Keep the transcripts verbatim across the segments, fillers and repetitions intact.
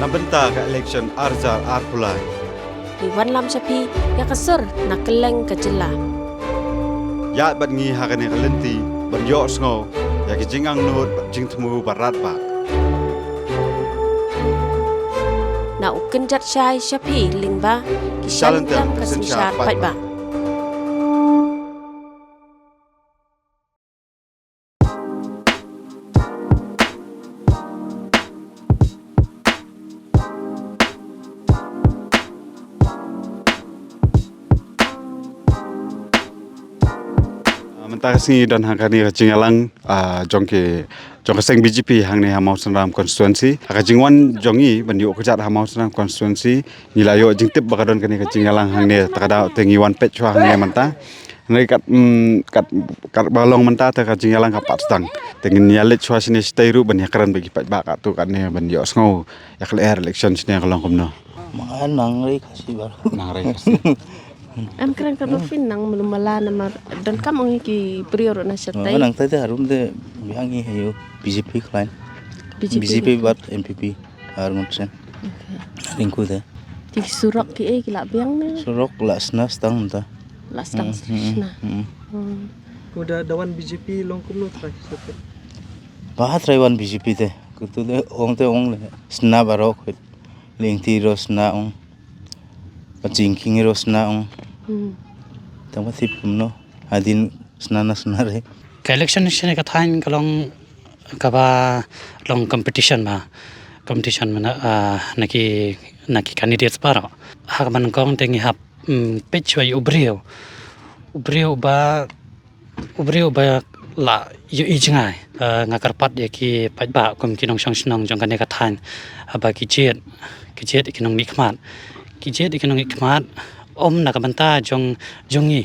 Na bynta ka election ar hajar arphew lai. Ngi wanlam sha phi ïa ka sur na kylleng ka jylla. Ïaid bad ngi ha kane ka lynti ban ïohsngew ïa ki jingangnud bad jingthmu ba radbah. Na u kynjat shai sha phi lyngba ki shalynter ka synshar paidbah. Ah, mynta ka sngi don ha kane ka jingïalang, ah, jong ki, jong ka seng B J P hangne ha Mawsynram constituency. Ha ka jingwan jong ngi ban ïoh kjat ha Mawsynram constituency, ngi la ïoh jingtip ba ka don kane ka jingïalang hangne, ta ka daw te ngi wan peit shuwa hangne mynta. Hynrei kat, mm, kat, kat ba long mynta te ka jingïalang ka pat tang. Te ngin ïa leit shuwa shane shatai ruh ban ïakren bad ki paidbah katto katne ban ïohsngew ïa ka lyer election shane ka long kumno. Ma nang rei Khasi ba. Nang rei Khasi. Em kren ka ba phin nang melu mala namar donkam ong ki briew ruh na shatai. Ma nang tai te harum te biang ngi hayo B J P khlain. B J P. B J P bad N P P. Ar ngut sen. Okay. Ringku te. Ki surok ki eh ki la biang ne? Surok la sna stang mynta. La stang sna. Hmm. Ko da, da wan B J P long kumno trai sete? Ba trai wan B J P te. Kutu de ong te ong le. Sna barok. Lingti ro sna ong. Ka jingking ro sna ong. Hmm. Tang ba tip kumno. Hadien sna na sna re. Ka election shane ka thaiñ ka long kaba long competition ba, competition mana, ah, na ki, na ki candidates baroh. Ha kaba nyngkong te ngi hap, mm, peit shuwa ïa u briew, u briew ba, u briew ba la ïohi jngai. Ah, nga kyrpad ïa ki paidbah kum ki nongshong shnong jong kane ka thaiñ, haba ki jied, ki jied ïa ki nongmihkhmat, ki jied ïa ki nongmihkhmat, ym na ka bynta jong, jong ngi.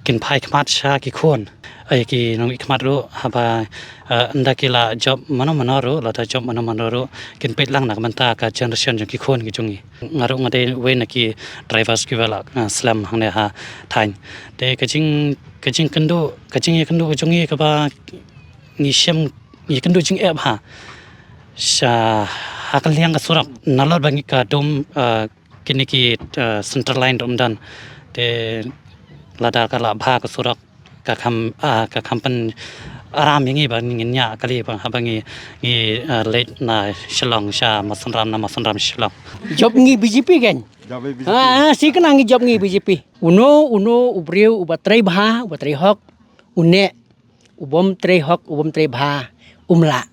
Kin phai khmat sha ki khun. Ai ki nongmihkhmat ruh haba, eh, ynda ki la jop mano mano ruh, lada jop mano mano ruh, kin peit lang na ka bynta ka generation jong ki khun ki jong ngi. Nga ruh nga dei uwei na ki drivers kiba la, eh, slem hangne ha thaiñ. Te ka jing, ka jingkynduh, ka jingïakynduh ka jong ngi kaba ngi shem, ngi kynduh jingeh bha. Sha ha ka liang ka surok, nalor ba ngi ka dum, eh, kine ki, eh, central line ruh ym don. Te lada ka la bha ka surok, ka kham, ah, ka kham pynaram ïa ngi ba ngin ïa kali ba haba ngi, ngi, eh, leit na Shillong sha Mawsynram, na Mawsynram Shillong. Jop ngi B J P kan? Jop ngi B J P. Ah, ah, shi kynang ngi jop ngi B J P. Uno, uno, u briew, uba trei bha, uba trei hok, u neh, u bym trei hok, u bym trei bha, um lah.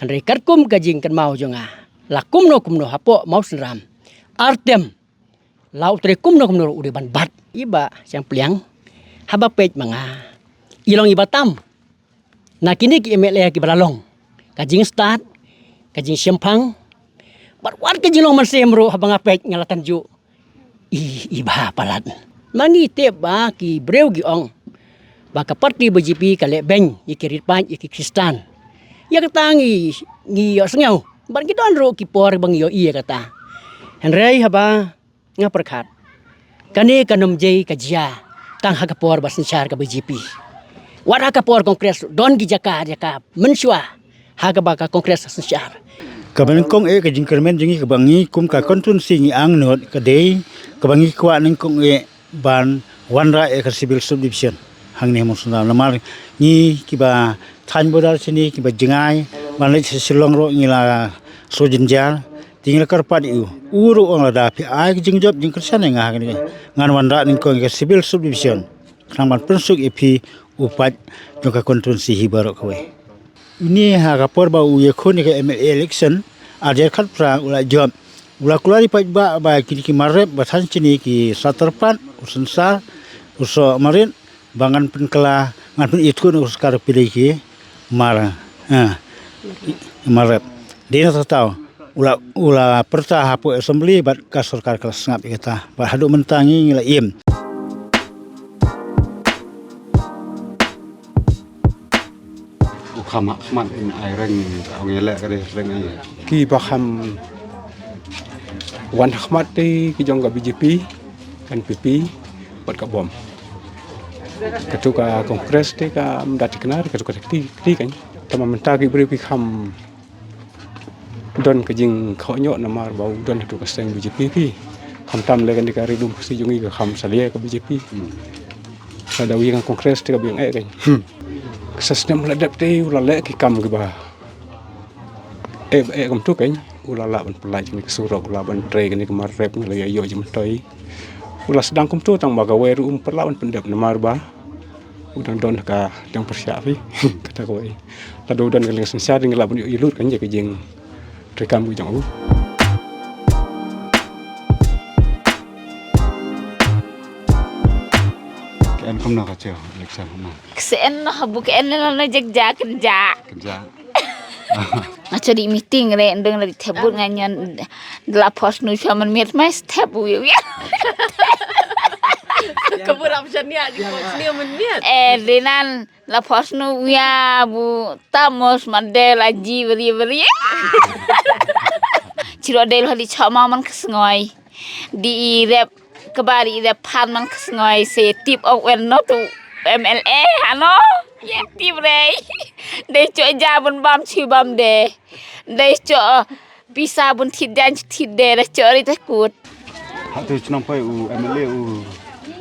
Hynrei katkum ka jingkynmaw jong nga, la kumno kumno hapoh Mawsynram. Ar term, la u trei kumno kumno ruh u dei ban bat. I Bah Shangpliang, haba peit ma nga, i long iba tam. Na kine ki M L A kiba la long. Ka jingstad, ka jingshemphang. Bad wat ka jinglong mynsiem ruh haba nga peit nga la tynjuh. I, i bha palat. Ma ngi tip ba ki briew ki ong ba ka party B J P ka leh beiñ ïa ki rit paid ïa ki Khristan. Ïa kata ngi, ngi ïohsngew. Bad ki don ruh ki por ba ngi ïohi ïa kata. Hynrei haba nga pyrkhat, kane kan ym jia ka jia tang ha ka por ba synshar ka B J P. Wat ha ka por Congress don ki jaka jaka mynshuwa ha kaba ka Congress synshar. Kaba nyngkong eh ka jingkyrmen jong ngi kaba ngi kum ka constituency ngi angnud ka dei kaba ngi kwah nyngkong eh ban wanrah ïa ka civil subdivision hangne Mawsynram namar ngi kiba thaiñ border shane kiba jngai ban leit sha Shillong ruh ngi la shu jynjar. Te ngi la kyrpad ïa u, u ruh u ong lada phi ai ka jingjop jingkyrshan ïa nga ha kane ngan wanrah nyngkong ïa ka civil subdivision. Khnang ban pynsuk ïa phi u paid jong ka constituency hi baroh kawei. Une ha ka por ba u ïakhun ïa ka M L A election ar hajar khatphra u la jop. U la kular ïa paidbah ba kine ki mar rep ba than shane ki sah tyrpad, u synsar, u soh marit, ba ngan pynkylla, ngan pynithuh na u sorkar pynleit ki mar, eh, mar rep. Dei na kata u la, u la pyrta hapoh assembly bad ka sorkar ka la sngap ïa kata. Bad haduh mynta ngi, ngi la im. U kham ha khmat in ai reng, ong ïa leh ka dei reng ai. Ki ba kham wan ha khmat te ki jong ka B J P, N P P, bad ka bom. Katu ka Congress te kam da thikna, katu ka thik ti kan. Tangba mynta ki briew ki kham Don ka jingkhohñioh namar ba u don ha tu ka seng B J P phi. Khamtam lei kane ka Ri Lum Khasi jong ngi ka kham salia ka B J P. Lada u ïeng ha Congress te ka biang eh kan. Ka sa snem la dep te u la leh ki kam kiba eh, eh, kam tu kan. U la lah ban pynlait kane ka surok, u la ban trei kane ka mar rep, ngi la ïa ïoh jingmyntoi. U la sdang kumtu tang ba kawei ruh um pat lah ban pyndep namar ba u dang don ha ka jong pyrshah phi. Kata kawei. Lada u don ka liang synshar ngi lah ban ïoh ïa lut kan ïa ka jingtreikam ka jong u. Ka en kumno ka cheo election kumno? Ksein noh bu ka en la na jak jak kan ja. Kan ja. Nga cho di meeting re ndong la di thep bud nga nyan. La pos nu cho man miet mai step u ya. Ka bu rap jan ya di pos ni man miet. Eh, dinan la pos nu ya bu tamos man de la ji beri beri. Chiro de lo di cho ma man ksngoi. Di rep kaba di rep pan man ksngoi se tip ok wen no tu M L A hano. Ya tip re. De cho ja bun bam chi bam de. Dei cho pisa bun thit jan thit de da cho ri te kut. Ha tu chnong poi u M L A u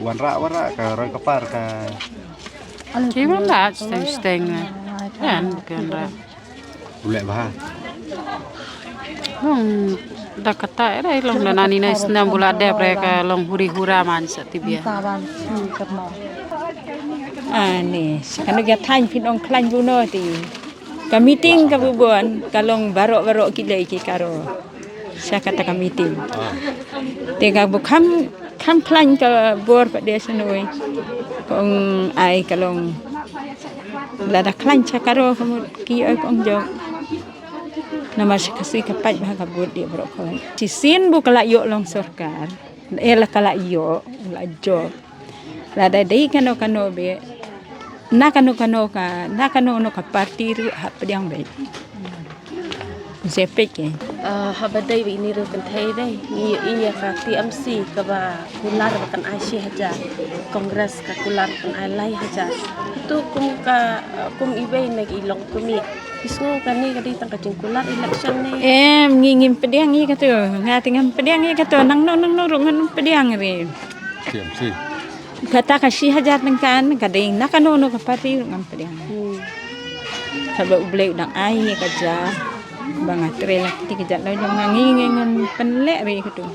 wanrah wanrah ka roi ka par ka. Ki wanrah steng steng. Kan kan ra. U leh bha. Long da kata era long da nani na snam bula dep re ka long huri hura man sa tibia. Ani kanu ga thain phin ong khlain buno ti. Ka meeting ka bubon ka long barok barok ki lei ki karo. Sha kata ka meeting. Te ka bu kham kham khlain ka bor pa de sanoi. Kong ai ka long lada khlain sha karo ka mut ki ai kong jok. Namar sha kasi ka pait ba ka bur di barok ka. Shisien bu ka la ïoh long sorkar. Eh la ka la ïoh la jok. Lada dei kano kano be na kano kano ka na kano no ka party ruh hap pdiang be. Sepek ke. Ah, haba dei ba ini ruh kynthei dei. Ngi ïa ka T M C kaba kular ba kan ai shi hajar. Congress ka kular kan ai lai hajar. Tu kum ka kum iwei na ki long kumi. Isngo kani ka dei tang ka jingkular election ni. Em ngi ngim pdiang ïa ka tu. Nga te ngam pdiang ïa ka tu. Nang no nang no ruh ngam pdiang re. T M C. Kata ka shi hajar tyngka ka dei na kano no ka party ruh ngam pdiang. Hmm. Kaba U Blei u dang ai ka ja ba nga trei la kti ka jat la jong nga ngi ngi ngam pynleh re ka tu.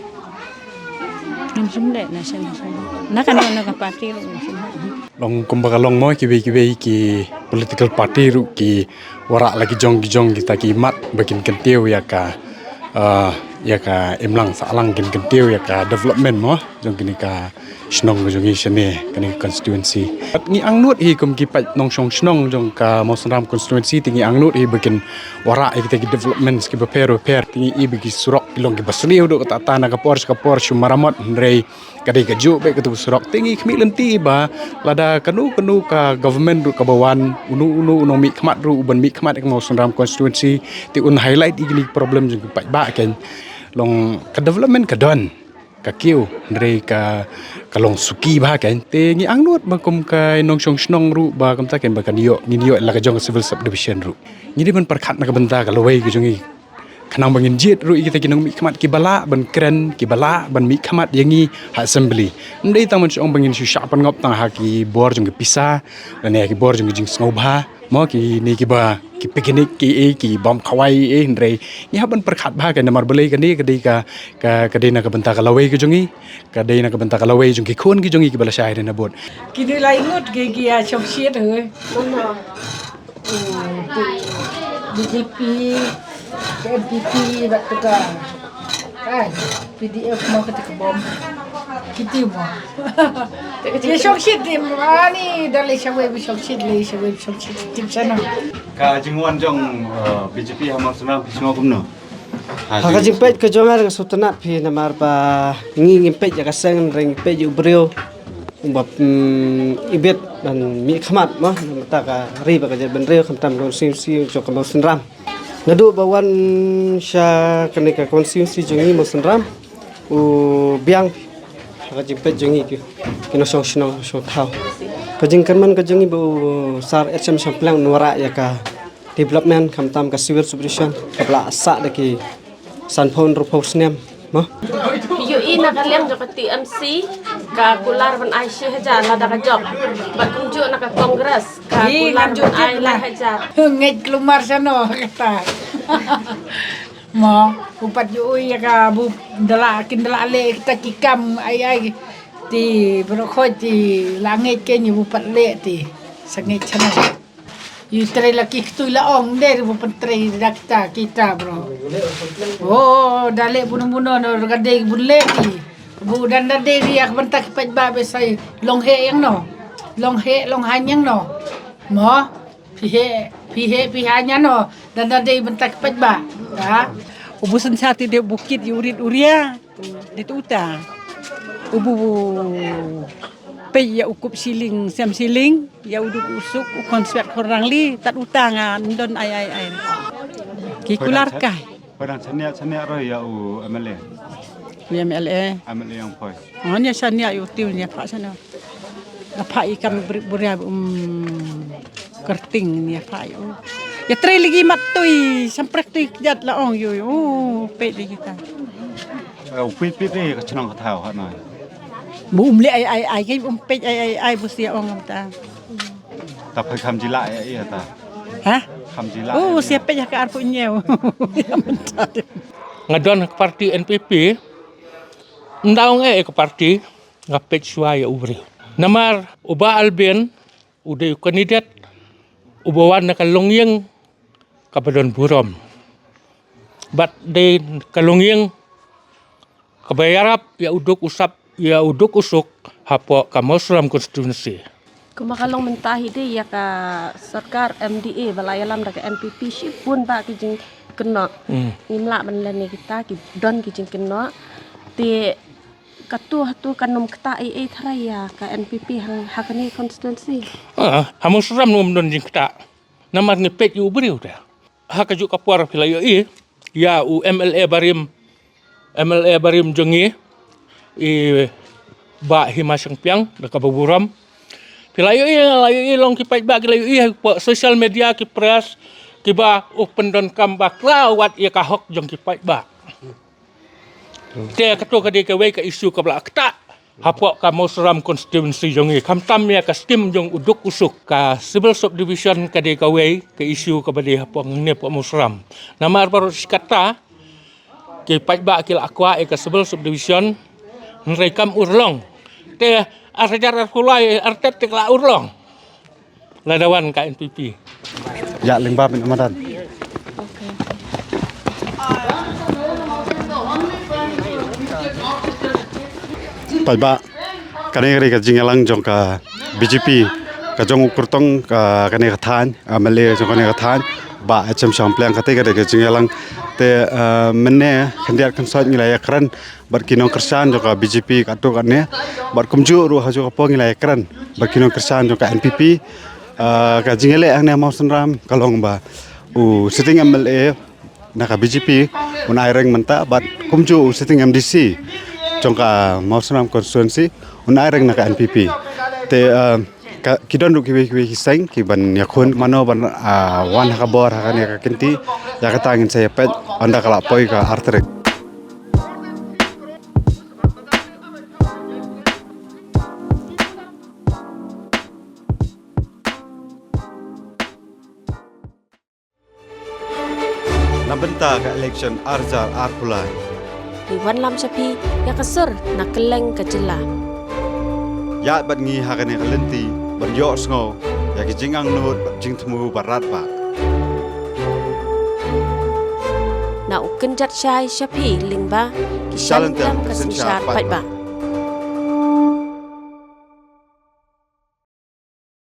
Ngam shim leh na shen na shen. Na kano no ka party ruh ngam shim leh. Long kumba ka long mo kiwei kiwei ki political party ruh ki wanrah la ki jong ki jong kita ki mat ba kin kyntiew ïa ka ah, ïa ka imlang sahlang kin kyntiew ïa ka development mo jong kini ka shnong ka jong ngi shane kani ka constituency. Ngi angnud hi kum ki pait nongshong shnong jong ka Mawsynram constituency te ngi angnud hi ba kin wanrah ïa kita ki developments kiba pher ba pher te ngi i ba ki surok ki long kiba sniew duh kata ta na ka por sha ka por shu maramot hynrei ka dei ka juh bad katu surok te ngi khmih lynti ba lada kano kano ka government ruh kaba wan uno uno uno mih khmat ruh uban mih khmat ïa ka Mawsynram constituency te un highlight ïa kini problem jong ki paidbah ken long ka development ka don ka kiew hynrei ka ka long suki ba ken te ngi angnud ba kum ka nongshong shnong ruh ba kumta ken ba kan ïoh ngin ïoh la ka jong ka civil subdivision ruh ngi dei ban pyrkhat na ka bynta ka lawei ka jong ngi. Khnang ba ngin jied ruh ïa kita ki nongmihkhmat kiba lah ban kren kiba lah ban mihkhmat ïa ngi ha assembly. Ym dei tang ban shu ong ba ngin shu shah pynngop tang ha ki bor jong ki pisa lane ha ki bor jong ki jingsngewbha mo kine kiba ki picnic ki ei ki bam khawai ei hynrei ngi hap ban pyrkhat bha ka namar balei kane ka dei ka ka dei na ka bynta ka lawei ka jong ngi ka dei na ka bynta ka lawei jong ki khun ki jong ngi kiba la shai na bot. Ki dei lai ngut ki ki ïa shong shit hoi. B J P, K N P P, bad tu ka. Ai, P D F mo kata ka bom. Kiti mo. Ye shong shit tim ani da le shawe bi shong shit le shawe bi shong shit tim sana. Ka jingwan jong B J P ha Mawsynram phi sngew kumno? Ha ka jingpeit ka jong nga nga sngewtynnat phi namar ba ngi ngim peit ïa ka seng ngi peit ïa u briew. Ba ibit ban mih khmat mo mynta ka ri ba ka jaitbynriew khamtam ka constituency jong ka Mawsynram. Naduh ba wan sha kane ka constituency jong ngi Mawsynram u biang ha ka jingpeit jong ngi ki nongshong shnong nongshong thaw. Ka jingkyrmen ka jong ngi ba u Sir H M Shymplex un wanrah ïa ka development khamtam ka civil subdivision kaba la sah da ki sanphew hynriewphew snem mo. Ïohi na ka liang jong ka T M C ka kular ban ai shi hajar lada ka jop. Bad kumjuh na ka Congress ka kular ban ai lai hajar. Ngeit klumar shano kata. Mo, u pat ïohi ïa ka bu dala kin dala leh kita ki kam ai ai ti bro khoi ti la ngeit ken ïa u pat leh ti. Sangeit shano. Ïa trei la ki ktu la ong de bu pyntrei da kita kita bro. Oh, da leh buno buno no ka dei bun leh ti. Bu dan da dei ïa ka bynta ki paidbah besai long heh ïang no. Long heh long haiñ ïang no. Mo. Phi heh, phi heh, phi haiñ ïa no, dan da dei bynta ki paidbah. Ha? U bu synshar ti dei u bu kit ïa u rit u ria. Dei tu uta. U bu peit ïa u kup shilling, sem shilling, ïa u duk u suk, u khon swet khon rangli, tad uta nga ndon ai ai ai. Ki kular kai. Poi dang shaniah, shaniah ruh ïa u M L A. Ïa M L A. M L A ïong poi. Ngan ïa shaniah ïa u tiew ïa pha shaniah. Nga pha i kam bri-, buria um kyrting ïa pha ïa u. Ïa trei lagi mat tui, samprek tui kjat la ong ïa u. Peit lagi ta. Eh, u peit peit ïa ka chnong ka thaw ha noi. Bu um leh ai ai ai, um peit ai ai ai, bu sia ong ta. Ta pha kham jila ïa ïa ta. Ha? Kham jila. Oh, sia peit ïa ka arphew hynñiew. Nga don ka parti N P P. Ndaw nga ïa ka parti, nga peit shuwa ïa u briew. Namar u Bah Alvin u dei u kandidet uba wan na ka longïing kaba don burom. Bad dei ka longïing kaba ïarap ïa u duk u sap, ïa u duk u suk hapoh ka Mawsynram constituency. Kumba ka long mynta hi dei ïa ka sorkar M D A ba la ïalam da ka N P P shibun ba ki jingkynnoh. Hmm. Ngim lah ban len ïa kita, ki don ki jingkynnoh. Te katu hatu kan ym ktah ei ei tharai ïa ka N P P hang ha kane constituency. Ah, ha Mawsynram ym don jingktah. Namar ngi peit ïa u briew te. Ha kajuh ka por phi la ïohi ïa u M L A barim, M L A barim jong ngi, i Bah Hima Shangpiang, da kaba burom. Phi la ïohi, la ïohi long ki paidbah ki la ïohi ha social media, ki press, kiba u pyndonkam bakla wat ïa ka hok jong ki paidbah. Te kato ka dei kawei ka issue kaba la ktah hapoh ka Mawsynram constituency jong ngi, khamtam ïa ka skim jong u duk u suk. Ka civil subdivision ka dei kawei ka issue kaba dei hapoh ngi hapoh Mawsynram. Namar baroh shi katta ki paidbah ki la kwah ïa ka civil subdivision, hynrei kam urlong. Te ar hajar arphew lai artat te ka la urlong. Lada wan ka N P P. Ïa lyngba mynta madan. Paidbah, kane ka dei ka jingïalang jong ka B J P, ka jong u kyrtong ka kane ka thaiñ, M L A jong kane ka thaiñ, Bah H M Shangpliang, kata ka dei ka jingïalang. Te, eh, mynne khyndiat khynsoit ngi la ïakren bad ki nongkyrshan jong ka B J P katto katne. Bad kumjuh ruh ha kajuh ka por ngi la ïakren bad ki nongkyrshan jong ka N P P. Ah, ka jingïaleh hangne ha Mawsynram ka long ba u sitting M L A na ka B J P un ai reng mynta bad kumjuh u sitting M D C jong ka Mawsynram constituency un ai reng na ka N P P. Te, ah, Ka, ki don ruh kiwei kiwei ki seng ki ban ïakhun mano ban, ah, wan ha ka bor ha kane ka kynti. Ïa kata ngin sa ïa peit ynda ka la poi ka ar tarik. Na bynta ka election ar hajar arphew lai. Ngi wanlam sha phi ïa ka sur na kylleng ka jylla. Ïaid bad ngi ha kane ka lynti ban ïohsngew ïa ki jingangnud bad jingthmu ba radbah. Na u kynjat shai sha phi lyngba ki sha lyntem ka synshar paidbah.